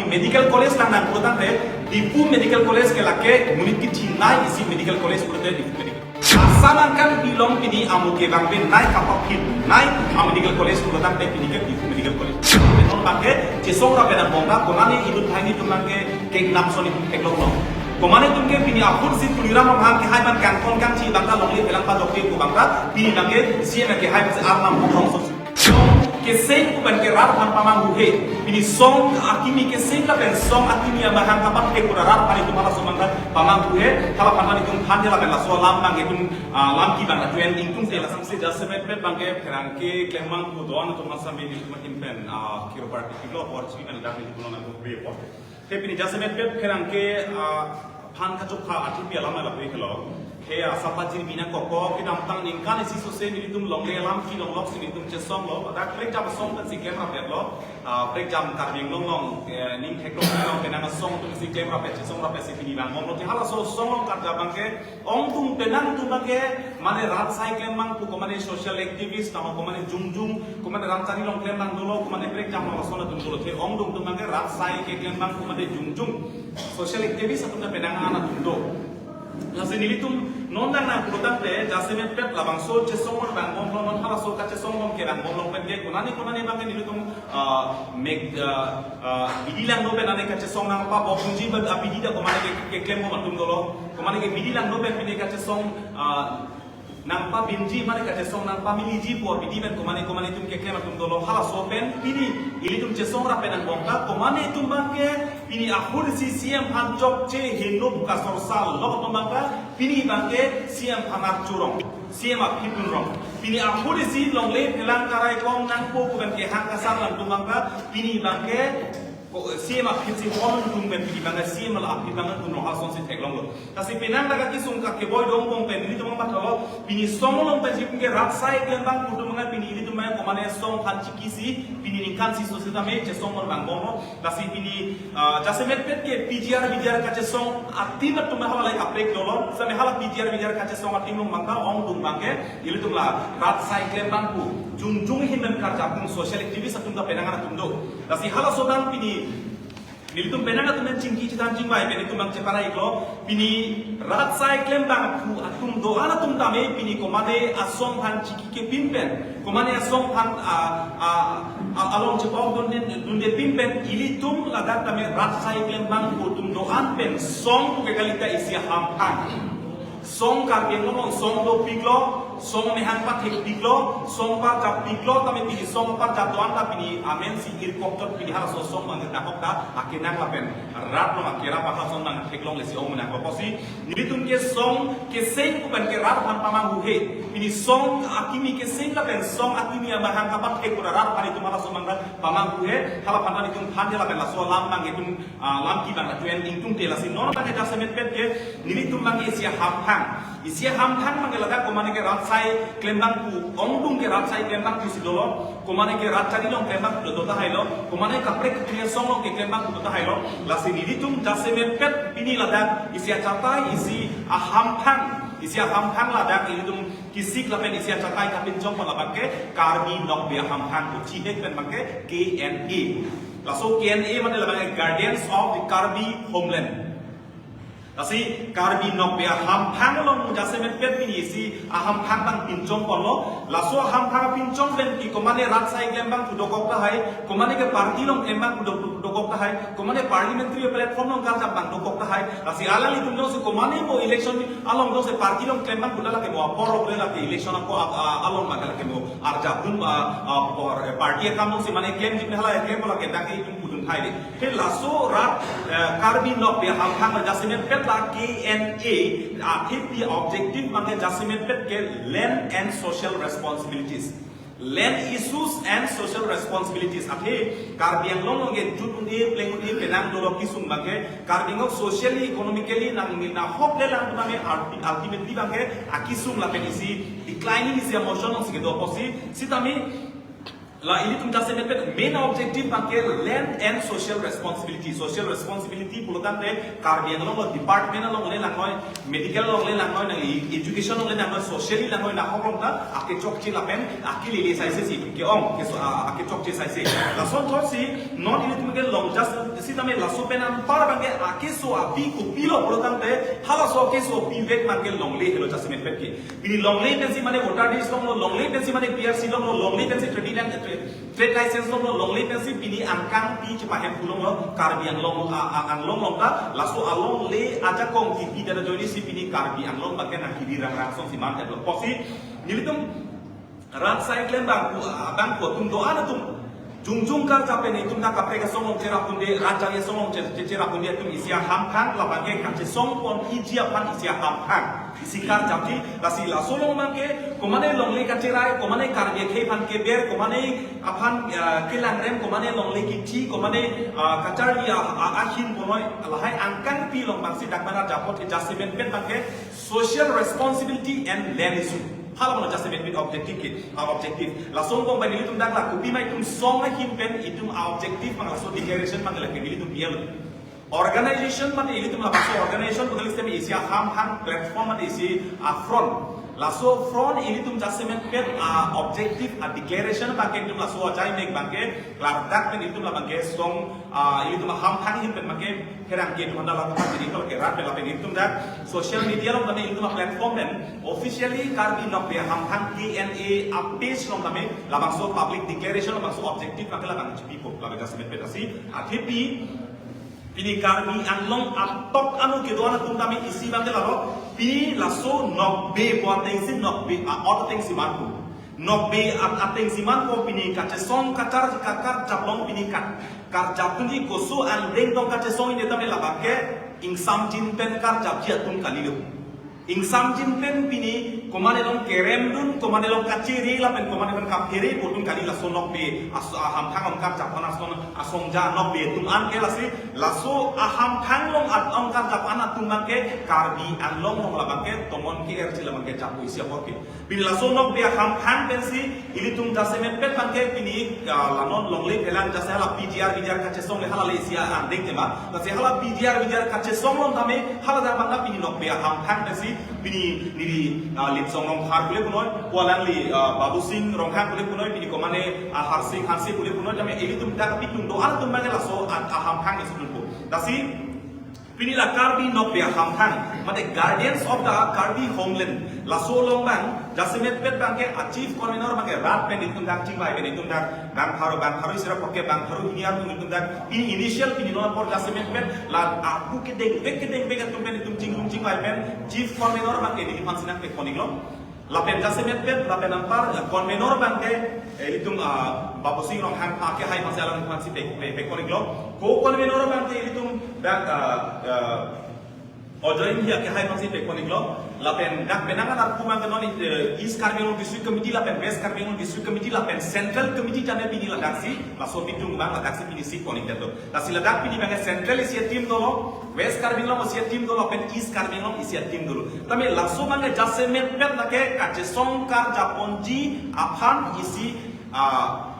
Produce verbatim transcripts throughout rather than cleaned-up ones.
Medical College nang nang putangte, Diphu Medical College ke lake monit kechinai isi Medical College pulote Diphu Medical. Asa nangkan bilong pini amu ke bang benai kapapit nai a Medical College putangte pini ke Diphu Medical College. Beton bangke chesong ra benang bongda konane idun thaini tumang ke kek nam soni kek long long. Komane tumke pini ahut si Tuliram Ronghang ke hai ban kangkon kangchi bangta longle phelang pajok ke bangta pini bangke C M ke hai ban si arnam bongkong so. Song keseng kuban ke rat aphan pamanghu he. Pini song akimi keseng lapen song akimi amahang kapan ke kura rat aphan itum hala somang rat pamanghu he. Hala aphan itum than he lapen laso alam bang itum, ah, lam ki bang tuan ingtung se lasang se jasemet pet bang ke pherangke klemmang pu don atum masa me itum makin pen, ah, kiro party kilo por chi pen dak itum nang ko be por. He pini jasemet pet pherangke, ah, phan kachokha athi pi alam ala pe kelo. He asa pajir mina koko kedamtang ningkan isi sose nelitum longle alam ki longlok si nelitum chesong lo. Dak prekjam song kan si klem rapet lo. Ah, prekjam Karbi Anglong long, eh, ning theklong long penang song tum si klem rapet chesong rapet si pini bang. Mong lo ti halaso song long karja bangke ongdung penang tum bangke mane rat sai klemmang pu komane social activist tamo komane jungjung komane ram chari long klemmang dolo komane prekjam long lason atum dolo the ongdung tum bangke rat sai ke klemmang komane jungjung social activist atum ta penang an atum do. Lasi nelitum non nang nang putangte jasemet pet labangso chesong bang bom long non halaso kachesong bom ke bang bom long pen ke konane konane bangke nelitum, ah, mek, ah, ah, bidi lang do pen ane kachesong nang pabok punji bang, ah, bidi da komane ke, ke klem bom atum dolo. Komane ke bidi lang do pen pini kachesong, ah, nang pabinji mane kachesong nang pamiliji pu bidi pen komane komane tum keklem atum dolo halaso pen pini ilitum chesong ra pen angbong ta komane tum bangke pini ahut si C M aphan chokche heno pu kasor sal lo tum bangke pini bangke C M aphan archurong C M aphi tunrong pini ahut si longle phelang karai kong nangpo pu bangke hang kasar lang tum bangke pini bangke ko, C M aphi si hon tum pen pini bangke C M la aphi bangke tum rong ason si theklong lo. Lasi penang dak kesung ka keboi dong bong pen nelitum bang bathalo pini song long pen si pini rat sai klem bang pu tum bangke pini nelitum bang komane song aphan chiki si pini ningkan si sose tame chesong bang bong lo. Lasi pini, ah, jasemet pet ke P G R V G R kachesong atim atum hala lai kaprek dolo. Same hala P G R V G R kachesong atim long bangke ongdung bangke ilitum la rat sai klem bang pu jungjung hin men karja pu social activist atum ta penang an atum do. Lasi halaso bang pini nelitum penang atum pen chingki chethan chingvai pen itum bang chepara iklo pini rat sai klem bang pu atum do-an atum tame pini komane asong aphan chiki kepin pen komane asong aphan, ah, ah, ah, along chepok dun din dun de pin pen ilitum ladak tame rat sai klem bang pu atum do-an pen song pu ke kalita isi hamphang. Song Karbi Anglong song dopiklo, song mehang pathekpiklo, song parjapiklo, tame pini song parjap do-an ta pini amen si irkok tot pini halaso song bang ta kok ta akenang lapen rat long akera pa song bang theklong lesi ong menang koposi nelitum ke song keseng kuban ke rat aphan pamanghu he. Pini song akimi keseng lapen song akimi amahang kapan thek kuda rat aphan itum halaso bang rat pamanghu he. Hala aphan itum than he lapen laso alam bang itum, ah, lam ki bang tuan ingtung te lasi non bang jasemet pet ke nelitum bang isi hamphang. Isi hamphang bang ladak komane ke rat sai klem bang pu, ongdung ke rat sai klem bang pu si dolo, komane ke rat chari long klem bang pu do tahai lo, komane kaprek kekri asong long ke klem bang pu do tahai lo. Lasi nelitum jasemet pet pini ladak isi achatai, isi ahamphang, isi ahamphang ladak nelitum kisik lapen isi achatai kapinchong pon labang ke Karbi Nokbe Ahamphang pu chihek pen bang ke K N A. Laso K N A mane labang ke Guardians of the Karbi Homeland. Lasi Karbi Nokbe Ahamphang along jasemet pet pini isi ahamphang bang pinchong ponlo. Laso ahamphang pinchong pen ki komane rat sai klem bang pu dokok tahai, komane ke party long klem bang pu dok-, dokok tahai, komane parliamentary platform long karjap bang dokok tahai. Lasi alanglitum jongsi komane mo election along jongsi party long klem bang pu lake mo apor lo lake election ako a-, a-, along bang lake mo arjap dun, a, a, por, eh, party akam jongsi mane klem jip hala klem lake dak itum pudun thai de. He laso rat, eh, Karbi Nokbe Ahamphang jasemet pet la K N A athe pi objective bang ke jasemet pet ke land and social responsibilities. Land issues and social responsibilities. Athe Karbi Anglong long ke jut un-e pleng un-e penang dolo kesung bang ke Karbi Anglong socially, economically nang nahok le lang bang ke ulti-, ultimately bang ke akesung lapen isi declining isi emotion long si kedo apotsi sitame La ilitum jasemet pen main objective abangke land and social responsibility. Social responsibility pulotangte Karbi Anglong lo department along le langnoi, medical along le langnoi, nangli education along le langnoi, socially langnoi, nahok along ta akechokche lapen akelele saise si ke-ong, keso, a, akechokche saise. Lasonthotsi non ilitum ke long just sitame laso pen anpar abangke akeso api kopilo pulotangte halaso akeso apivek abangke longle helo jasemet pen ke. Pini longle pensi mane voter list longlo, longle pensi mane P R C longlo, longle pensi trading and trade license longlo, longle pensi pini angkang pi chepahem pulonglo Karbi Anglong, a, a, Anglong along ta, laso alongle ajakong kipi dada joinisi pini Karbi Anglong abangke nangkiri rangrang asonsi man teplo. Pusi nelitum rat asai klembang pu, abang pu atum do-an atum jongjong karjap pen itum ta kaprek asong along cherap hunde, rat jari asong along che-, che-, cherap hunde atum isi ahamphang, labangke kachesong ponji aphan isi ahamphang. Isi karjapji, lasi laso along abangke, komane longle kacherai, komane Karbi akhei aphan keber, komane aphan, ah, kelangrem, komane longle kichi, komane, ah, kacharli a, a, ahin bonoi, lahai angkang pi along abangsi dak mana japot ke jasemet pen abangke social responsibility and land issue. Hala mana jasemet pen objective ke, ah, objective. Laso angbong bai nelitum dak la kopima itum song ahin pen itum a objective abang laso declaration abang lake nelitum pialo. Organization mate ilitum labangso organization pu kali sitame isi ahamphang, platform mate isi a front. Laso front ilitum jasemet pen a objective a declaration abangke ilitum laso ajai mek abangke klardak pen ilitum labangke song, ah, ilitum ahamphang ahin pen abangke pherangke atum anta latum jadi kalau ke rat pen lapen ilitum dak social media along pen ilitum a platform pen officially Karbi Nokbe Ahamphang K N A a page along tame labangso public declaration labangso objective abangke labang chipipo labang jasemet pen asi athepi pini Karbi Anglong atok anu kedo-an atum tame isi abangke lalo, pini laso nokbe pu atengsi nokbe a-ot atengsi manpo. Nokbe a-, atengsi manpo pini kachesong kachar kakar japlong pini kat. Karjap tunji koso angdeng tong kachesong ini tame labangke ingsamjin pen karjapji atum kalilo. Ingsamjin pen pini komane along kerem dun, komane along kachere lapen komane along kaphere pu atum kali laso nokbe aso ahamphang along karjap aphan ason asongja nokbe atum an ke lasi laso ahamphang along at along karjap an atum abangke Karbi Anglong along labangke tomon ke-erji labangke japu isi apor ke. Pini laso nokbe ahamphang pensi ilitum jasemet pen abangke pini, ah, la non longle phelang jase hala P G R V G R kachesong le hala le isi angdeng tema. Lasi hala P G R V G R kachesong along tame hala dak abang pini nokbe ahamphang pensi pini neli, ah, Litsong Rongphar kule punoi, pu alangli, ah, Babusing Ronghang kule punoi, pini komane, ah, Harsing Hanse kule punoi, tame ilitum dak apitung do-an atum abangke laso a, ahamphang isi dunpo. Lasi pini la Karbi Nokbe Ahamphang, mate Guardians of the Karbi Homeland. Laso along abang, jasemet pen abangke a chief convener abangke rat pen itum dak chingvai pen itum dak bang pharo, bang pharo isi ra poke bang pharo hini arni itum dak pini initial pini non apor jasemet pen la abu kedeng bek kedeng bek atum pen itum chinglung chingvai pen chief convener abangke neliphan si nangpekon-iklo. Lapen jasemet pen, lapen anpar, eh, convener abangke, eh, ilitum, ah, Babusing Ronghang akehai aphansi alang aphansi pe, pe, pekon-iklo. Co-convener abangke ilitum dak, ah, ah, Ajoy Enghi akehai aphansi pekon-iklo. Lapen dak penang anak pu abangke non, eh, East Karbi Anglong District Committee, lapen West Karbi Anglong District Committee, lapen Central Committee jane pini ladaksi, laso apitung abang ladaksi pini si pon-ik det do. Lasi ladak pini abangke Central isi a-team dolo, West Karbi Anglong isi a-team dolo, lapen East Karbi Anglong isi a-team dolo. Tame laso abangke jasemet pen lake kachesong karjap ponji aphan isi, ah,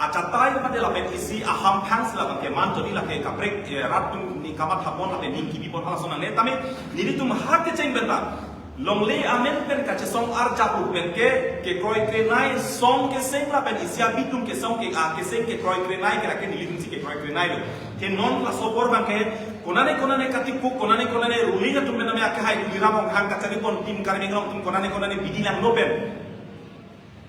achatai mate lapen isi ahamphang si labangke manjori lake kaprek, eh, rat atum ni kamatha pon lapen ning kibi pon halason nangne. Tame nelitum ha kecheng pen ta longle amen pen kachesong arjap pen ke, kekroi krenai song keseng lapen isi abitung kesong ke, ah, keseng kekroi krenai ke lake nelitum si kekroi krenai lo. Ke non laso apor abangke konane konane katipuk, konane konane ruling atum pen name akehai Tuliram Ronghang kachari pon Team Karbi Anglong atum konane konane bidi langno pen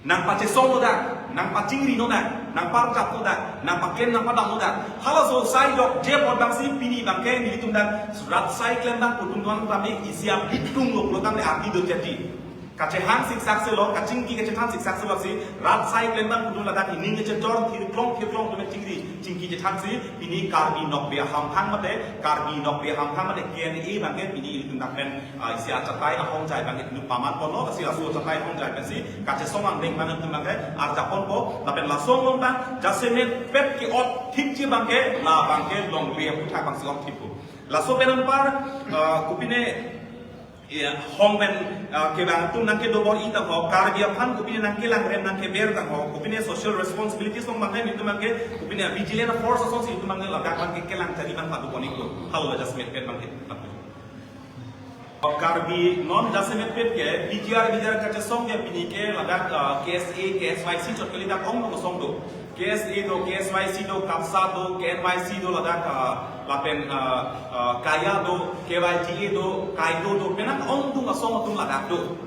nangpachesong lo dak, nangpachingri lo dak, nangparjap lo dak, nangpaklem nangpadam lo dak. Halaso sai dok je apot abangsi pini abangke nelitum dak rat asai klembang pu atum do-an tame isi abitung lo pulotangte ardi do jadi. Kachehang siksak se lo, kachingki kachethan siksak se lo si, rat asai klembang pu atum ladak ining kachechor, thirklong thirklong atum chingri, chingki chethan si, pini Karbi Nokbe Ahamphang mate, Karbi Nokbe Ahamphang mate K N A abangke pini ilitum dak pen, ah, isi achatai ahongjai abang itum paman ponlo, lasi laso achatai ahongjai pensi kachesong angdeng abang itum abangke arjap ponpo, lapen laso along abang jasemet pen ke-ot thikji abangke, labangke longle aphuthak abangsi ot thikpo. Laso pen anpar, ah, kopine Ya, hong pen, ah, kevang atum nangkedo bor-i tangho, Karbi aphan kopine nangkelang rem nangkeber tangho, kopine social responsibilities along abangke nelitum abangke, kopine vigilance force asonsi nelitum abangke ladak abangke kelang kari abang padu konik lo, halo jasemet pen abangke. Karbi non jasemet pen ke, P G R, V G R kachesong ke pini ke ladak, ah, K S A, K S Y C chot kali dak ongdung asong do. K S A do, K S Y C do, KAPSA do, K N Y C do, ladak, ah, lapen, ah, ah, KAYA do, K Y G A do, KAIDO do, penang ongdung asong atum ladak do.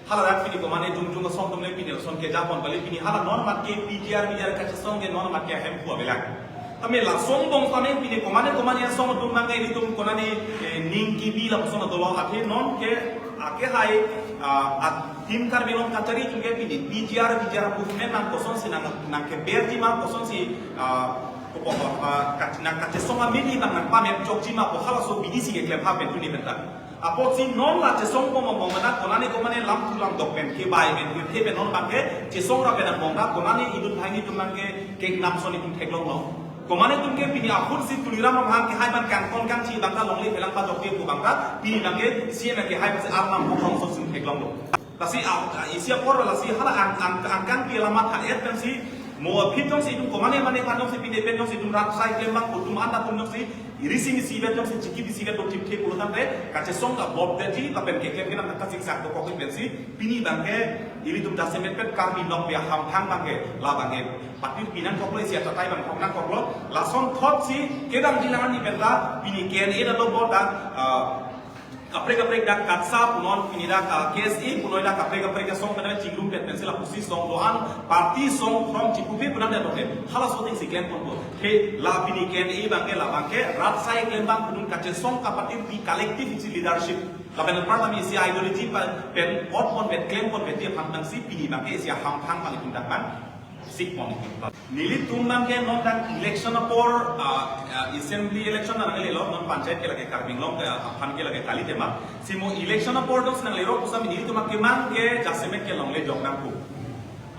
Hala dak pini komane jongjong asong atum le pini lason keja pon kali, pini hala non amat ke P G R, V G R kachesong ke non amat ke ahem pu avelang. Tame lason bong tame pini komane komane asong atum abangke nelitum konane, eh, ning kibi lapuson dolo, athe non ke ake hai, ah, at Team Karbi Anglong kachari atum ke pini P G R, V G R movement nang kosonsi nang, nangkeberji ma, kosonsi, ah, kopo, ah, kach-, nangkachesong amidi abang nangpamep jokji ma pu halaso abidi si keklem ha pen tuni penta. Apotsi non la chesong pon mong mong mena konane komane lamthu lamdok pen kebai pen kethe pen non abangke chesong ra pen mong ra konane inut banghini atum abangke kenam son itum theklonglo. Komane atum ke pini ahut si Tuliram Ronghang ke hai abang kangkon kangchi abang ta longle phelang pajokte pu abang ta pini abangke C M ke hai abang si arnam hong hong so sing theklonglo. Lasi a, a, isi apor lasi hala ang, ang, angkang pi alamat ha-et pensi mo aphi jongsi itum komane mane kan jongsi pini pen jongsi itum rat sai klem abang, itum anta atum jongsi iri sini si bet jongsi chiki di si bet do thip thip pulo tangte kachesong ka bob detji lapen keklem kenam kasiksak dokok pensi pini abangke ilitum jasemet pen Karbi Nokbe Hamphang abangke la abangke patir pinangkoklo, isi atatai abang hoknangkoklo, lason thotsi kedamji lang ani pen ta pini K N A ta do bor ta, ah, kaprek kaprek dak KAPSA punon pini dak, ah, K S A punon dak kaprek kaprek asong pen chingrum pen pensi lapusi song doan party song from chipupe punan dak doke halaso athengsi klem ponpo. He la pini K N A abangke la abangke rat sai klem abang pudun kachesong kapatir pi collective isi leadership. Lapen anpar tame isi ideology pa, pen ot pon vet klem pon vet aphan tangsi pini abangke isi Hamphang palitum dak man sik pon. Nelitum abangke non dak election apor, ah, ah, assembly election nanglelo, non panchayat ke lake Karbi Anglong ke, ah, aphan ke lake kali tema. Si mo election apor dong si nanglelo, pusitame nelitum abangke mang ke jasemet ke longle jok nangpo.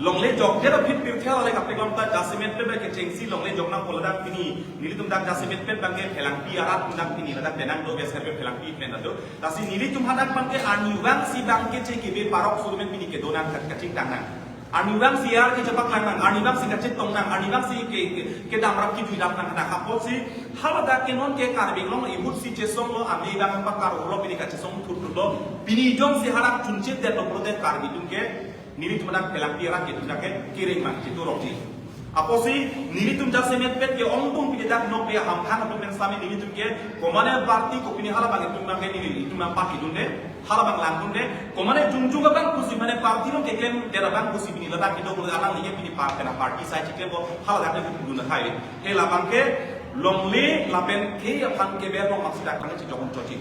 Longle jok ke aphi pirthe ale kaprek along ta jasemet pen ke chengsi longle jok nangpo ladak pini. Nelitum dak jasemet pen abangke phelangpi arat dak pini ladak penang do bias ke phelangpi pen do. Lasi nelitum hadak abangke arnivang si abangke che kebe parok surumen pini kedo nang kat kachingtang nang. Arnivang si ar kechepak lang nang, arnivang si kachetong nang, arnivang si ke, ke, kedam rap kejui rap nang, hadak apotsi haladak ke non ke Karbi Anglong ihut si chesonglo, ami abang pakar ulo pini kachesong thut thutlo, pini jongsi hadak chunche detlo pulote Karbi atum ke, nelitum hadak phelangpi arat ke itum dak ke kereng mang chitu rokji. Apotsi nelitum jasemet pen ke ongdung pini dak Nokbe Hamphang atum pen sami nelitum ke komane party kopine hala abang itum abangke nelitum abang party dunde. Hala abang langdunde, komane jongjong abang pusi mane party along keklem der abang pusi pini ladak kedo bule abang nike pini party na party sai chiklempo hala dak ke dun athai. He la abangke longle lapen ke aphan keber long maksud abang chejok un chochi.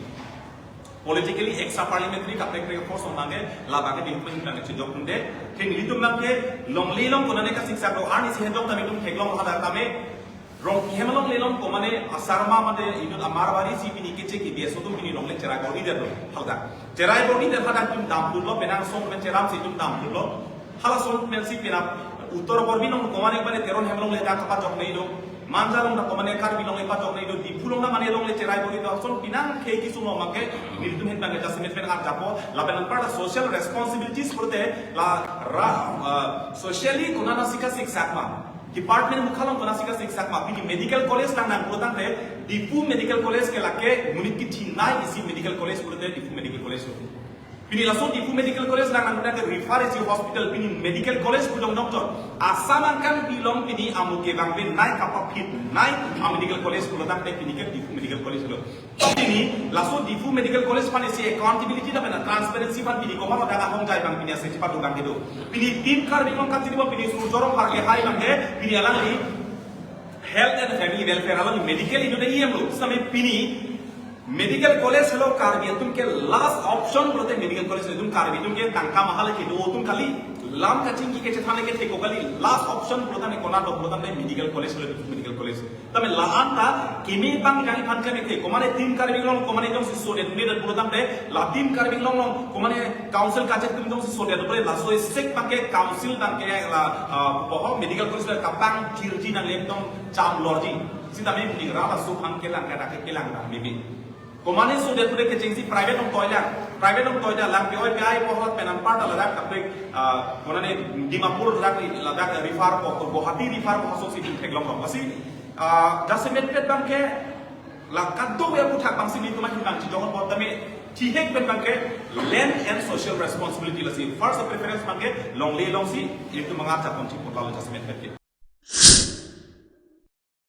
Politically extra parliamentary kaprek kaprek force abangke la abangke di pun abang chejok dunde. He nelitum abangke longle along konane kasiksak do arni si hedok tame itum theklong hala tame Rong hem along le along komane asarma mate inut a-Marwari si pini keche ke bias atum pini longle cherai bor-i detlo. Halda. Cherai bor-i det hadak itum dam pulo penang song pen cheram si itum dam pulo. Hala song pen si pina Uttor Karbi along komane komane Teron hem along le dak kapajok nei do. Manja along dak komane Karbi along le pajok nei do. Diphu along dak mane along le cherai bor-i do. Song pinang ke kisung lo make nelitum hen bang jasemet pen arjapo. Lapen anpar social responsibilities pulote la ra, uh, socially konane si kasiksak ma. Department mukha along konane si kasiksak ma, pini medical college lang nang pulo tangte, Diphu Medical College ke lake monit kechinai isi medical college pulote Diphu Medical College lo. Pini laso Diphu Medical College lang nang pulo tangte refer isi hospital pini medical college pudong doctor. Assam angkang bilong pini amu ke bang pen nai kapapit nai a medical college pulo tangte pini ke Diphu Medical College lo. Pini laso Diphu Medical College aphan isi accountability lapen transparency aphan pini komat dak ahongjai bang pini ase chipatu bang kedo. Pini Team Karbi Anglong kachiri bo pini Surjya Rongphar ke hai bang ke pini alangli health and family welfare along medical itum de E M lo. Sami pini medical college lo Karbi atum ke last option pulote medical college lo, itum Karbi atum ke tangka mahal kedo atum kali, lam kachingki kechethan ke theko kali, last option pulote ne kona do pulote ne medical college lo, medical college. Tame la-an ta kimi bang kali phan kami te komane Team Karbi Anglong komane jongsi sodet medet pulo tangte la Team Karbi Anglong along komane council kachet tum jongsi sodet pulo laso esek bang ke council bang ke la, ah, boho medical college bang kapang jirji nang lem tong cham lorji. Sitame muni ra laso bang kelang kada ke kelang bang bibi. Komane sudet sudet kechengsi private along toilang, private along toilang, lang ke oi pi ai ko hot pen anparta ladak kapek, ah, konane Dimapur ladak, ladak refer ko, Guwahati refer ko asonsi thek longlong. Lasi, ah, jasemet pet abang ke, la kadokave aputhak abangsi nelitum ahin abang chijong apot tame, thihek pen abang ke, land and social responsibility lasi. First preference abang ke, longle longsi, nelitum mangat chapon thik potlo jasemet pet ke.